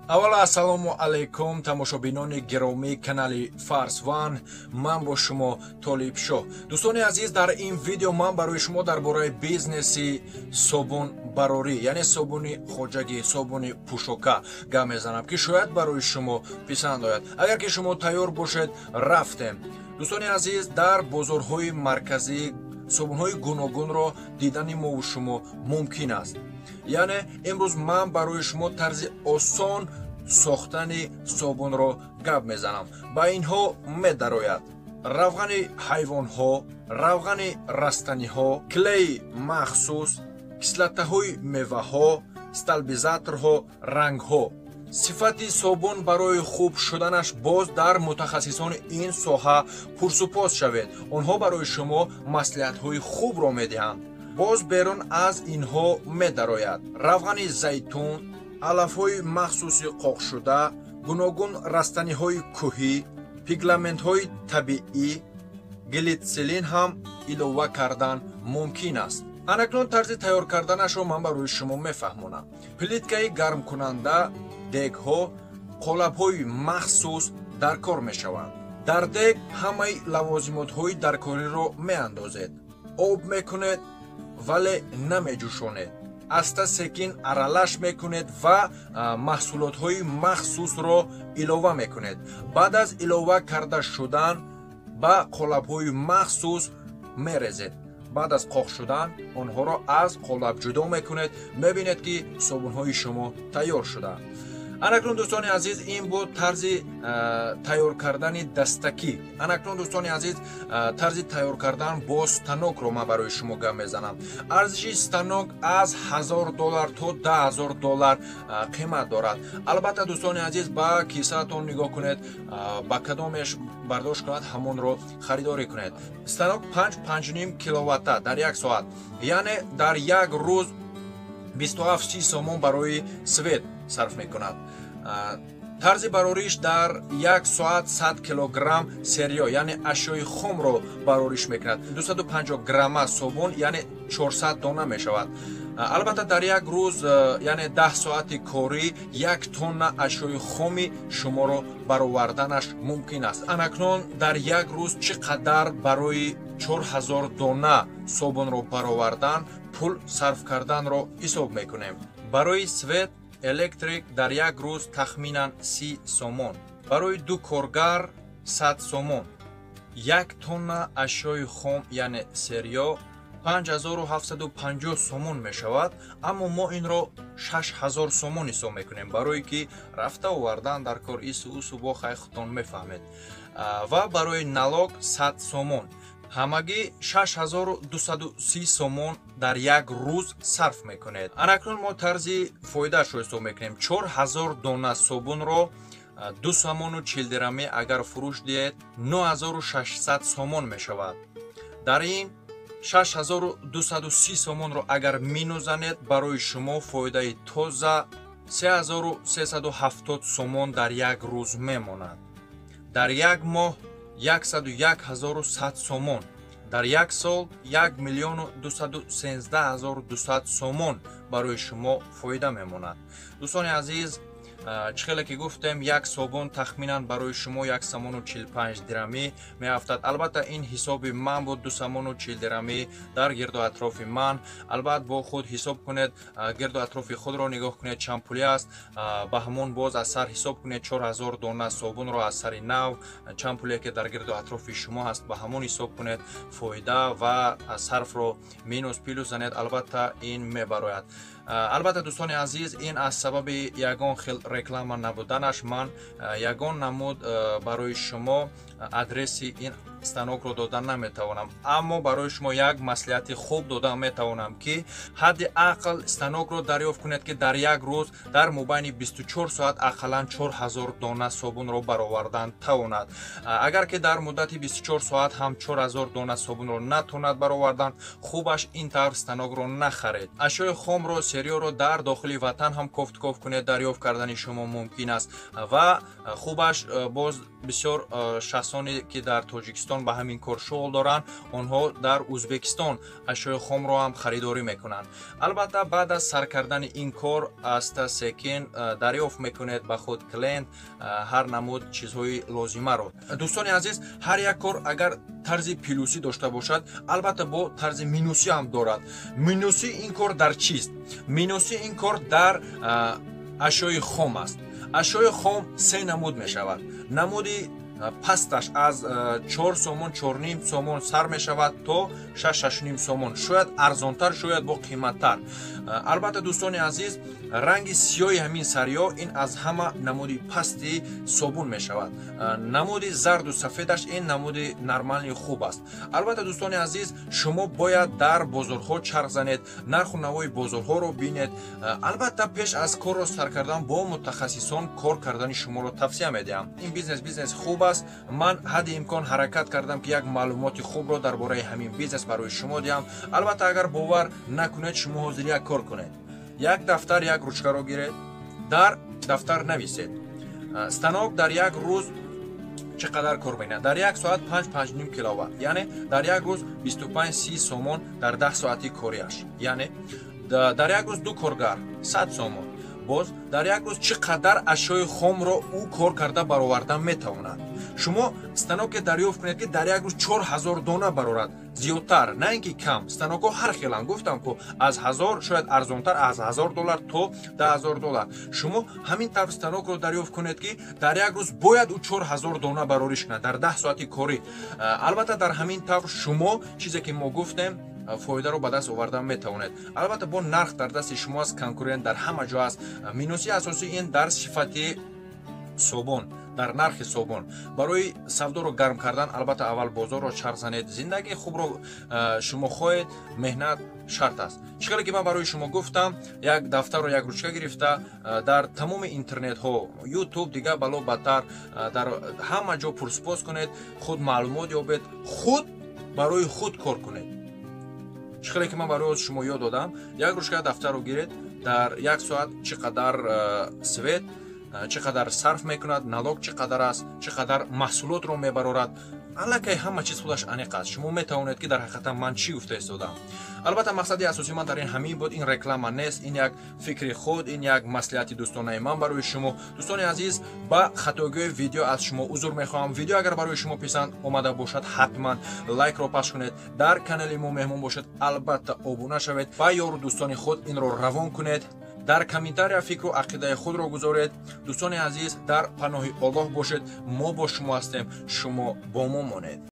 Аввало, ассалому алайкум, тамошобинони гиромии канали Фарсван. Ман бо шумо Толибшоҳ. Дӯстони азиз, дар ин видео ман барои шумо дар бораи бизнеси собунбарорӣ, яъне собуни хоҷагӣ, собуни пӯшока гап мезанам, ки шояд барои шумо писанд ояд. Агар ки шумо тайёр бошед, рафтем. Дӯстони азиз, дар бозорҳои марказӣ собунҳои гуногунро дидани мову шумо мумкин аст. Яъне имрӯз ман барои шумо тарзи осон сохтани собунро гап мезанам. Ба инҳо медарояд равғани ҳайвонҳо, равғани растаниҳо, клеи махсус, кислотаҳои меваҳо, стабилизаторҳо, рангҳо. Сифати собун барои хуб шуданаш боз дар мутахассисони ин соҳа пурсупос шавед. Онҳо барои шумо маслиҳатҳои хубро медиҳанд. Боз берун аз инҳо медарояд равғани зайтун, алафҳои махсуси қоқшуда, гуногун растаниҳои кӯҳӣ, пигментҳои табиӣ, глитсерин ҳам илова кардан мумкин аст. Анакнун тарзи тайёр карданашро ман барои шумо мефаҳмонам. Плиткаи гармкунанда, дегҳо, қолабҳои махсус дар кор мешаванд. Дар дег ҳамаи лавозимотҳои даркориро меандозед, об мекунед, вале намеҷӯшонед, аста секин аралаш мекунед ва маҳсулотҳои махсусро илова мекунед. Баъд аз илова карда шудан ба қолабҳои махсус мерезед. Баъд аз қоқ шудан онҳоро аз қолаб ҷудо мекунед. Мебинед, ки собунҳои шумо тайёр шудаанд. Анакнун, дӯстони азиз, ин буд тарзи тайёр кардани дастакӣ. Анакнун, дӯстони азиз, тарзи тайёр кардан бо станокро ман барои шумо гап мезанам. Арзиши станок аз 1000 доллар то 10 000 доллар қимат дорад. Албатта, дӯстони азиз, ба кисаатон нигоҳ кунед, ба кадомеш бардошт кунад, ҳамонро харидорӣ кунед. Станок 5-5,5 киловатта дар як соат, яъне дар як рӯз 27-30 сомон барои свет сарф мекунад. Тарзи барориш: дар як соат 100 килограмм сырьё, яъне ашёи хомро барориш мекунад. 250 грамма собун, яъне 400 дона мешавад. Албатта, дар як рӯз, яъне 10 соати корӣ, 1 тонна ашёи хоми шуморо бароварданаш мумкин аст. Анакнун дар як рӯз чӣ қадар барои 4000 дона собунро баровардан пул сарф карданро ҳисоб мекунем. Барои свет, электрик дар як рӯз тахминан 30 сомон, барои ду коргар 100 сомон, 1 тонна ашёи хом, яъне сырьё, 5750 сомон мешавад. Аммо мо инро 6000 сомон ҳисоб мекунем, барое ки рафта овардан дар кор, ису усу, бо хай худтон мефаҳмед. Ва барои налог 100 сомон, ҳамагӣ 6230 сомон дар як рӯз сарф мекунед. Анакнун мо тарзи фоидаашро ҳисоб мекунем. 4000 дона собунро 2 сомону 40 дирамӣ агар фурӯш диҳед, 9600 сомон мешавад. Дар ин 6230 сомонро агар минус занед, барои шумо фоидаи тоза 3370 сомон дар як рӯз мемонад. Дар як моҳ 101 100 сомон, дар як сол 1 213 200 сомон барои шумо фоида мемонад. Дӯстони азиз, чӣ хеле ки гуфтем, як собун тахминан барои шумо 1 сомону 45 дирамӣ меафтад. Албатта, ин ҳисоби ман буд, 2 сомону 40 дирамӣ дар гирду атрофи ман. Албатта, бо худ ҳисоб кунед, гирду атрофи худро нигоҳ кунед, чанд пулӣ аст, ба ҳамон боз аз сар ҳисоб кунед. 4000 дона собунро аз сари нав чанд пуле ки дар гирду атрофи шумо ҳаст, ба ҳамон ҳисоб кунед, фоида ва сарфро минус плюс занед, албатта, ин мебарояд. Албатта, дӯстони азиз, ин аз сабаби ягон хел реклама набуданаш ман ягон намуд барои шумо адреси ин станокро дода наметавонам, аммо барои шумо як маслиҳати хуб дода метавонам, ки ҳадди ақл станокро дарёфт кунед, ки дар як рӯз дар мобайни 24 соат ақаллан 4000 дона собунро баровардан тавонад. Агар ки дар муддати 24 соат ҳам 4000 дона собунро натонад баровардан, хубаш ин тавр станокро нахаред. Ашёи хомро, сырьё ро дар дохили ватан ҳам кофткоф кунед, дарёфт кардани шумо мумкин аст. Ва хубаш боз бисёр шахсоне ки дар Тоҷикистон Тоҷикистон ба ҳамин кор шуғл доранд, онҳо дар Узбекистон ашёи хомро ҳам харидорӣ мекунанд. Албатта, баъд аз сар кардани ин кор аста секин дарёфт мекунед ба худ клиент, ҳар намуд чизҳои лозимаро. Дӯстони азиз, ҳар як кор агар тарзи плюсӣ дошта бошад, албатта бо тарзи минусӣ ҳам дорад. Минуси ин кор дар чист? Минуси ин кор дар ашёи хом аст. Ашёи хом се намуд мешавад. Намуди пасташ аз 4 сомон, 4,5 сомон сар мешавад то 6, 6,5 сомон, шояд арзонтар, шояд бо қиматтар. Албатта, дӯстони азиз, ранги сиёҳи ҳамин сарё ин аз ҳама намуди пасти собун мешавад. Намуди зарду сафедаш ин намуди нормальный хуб аст. Албатта, дӯстони азиз, шумо бояд дар бозорҳо чарх занед, нарху навои бозорҳоро бинед. Албатта, пеш аз корро сар кардан бо мутахассисон кор кардани шуморо тавсия медиҳам. Ин бизнес бизнеси хуб аст. Ман ҳадди имкон ҳаракат кардам, ки як маълумоти хубро дар бораи ҳамин бизнес барои шумо диҳам. Албатта, агар бовар накунед, шумо ҳозир як кор кунед: як дафтар, як ручкаро гиред, дар дафтар нависед, станок дар як рӯз чӣ қадар кор мекунад. Дар як соат 5, 5,5 киловатт, яъне дар як рӯз 25-30 сомон дар 10 соати кориаш, яъне дар як рӯз ду коргар 100 сомон. Боз дар як рӯз чӣ қадар ашёи хомро ӯ кор карда баровардан метавонад. Шумо станоке дарёфт кунед, ки дар як рӯз 4000 дона барорад, зиёдтар, на ин ки кам. Станокҳо ҳар хеланд, гуфтам ку, аз 1000, шояд арзонтар, аз 1000 доллар то 10 000 доллар. Шумо ҳамин тавр станокро дарёфт кунед, ки дар як рӯз бояд ӯ 4000 дона барориш кунад дар 10 соати корӣ. Албатта, дар ҳамин тавр шумо чизе ки мо гуфтем, фоидаро ба даст овардан метавонед. Албатта, бо нарх дар дасти шумо аст, конкурент дар ҳама ҷо аст. Минуси асосӣ ин дар сифати собун, дар нархи собун. Барои савдоро гарм кардан, албатта, аввал бозорро чарх занед. Зиндагии хубро шумо хоҳед, меҳнат шарт аст. Чӣ хеле ки ман барои шумо гуфтам, як дафтару як ручка гирифта, дар тамоми интернетҳо, Ютуб, дигар бало бадтар, дар ҳама ҷо пурсупос кунед, худ маълумот ёбед, худ барои худ кор кунед. Чӣ хеле ки ман барои шумо ёд додам, як ручка, дафтарро гиред, дар як соат чӣ қадар свет чӣ қадар сарф мекунад, налог чӣ қадар аст, чӣ қадар маҳсулотро мебарорад, аллакай ҳама чиз худаш аниқ аст. Шумо метавонед, ки дар ҳақиқатан ман чӣ гуфта истодам. Албатта, мақсади асосии ман дар ин ҳамин буд. Ин реклама нест, ин як фикри худ, ин як маслиҳати дӯстонаи ман барои шумо. Дӯстони азиз, ба хатогиҳои видео аз шумо узр мехоҳам. Видео агар барои шумо писанд омада бошад, ҳатман лайкро пахш кунед. Дар канали мо меҳмон бошед, албатта, обуна шавед, ба ёру дӯстони худ инро равон кунед, дар комментария фикру ақидаи худро гузоред. Дӯстони азиз, дар паноҳи Оллоҳ бошед. Мо бо шумо ҳастем, шумо бо мо монед.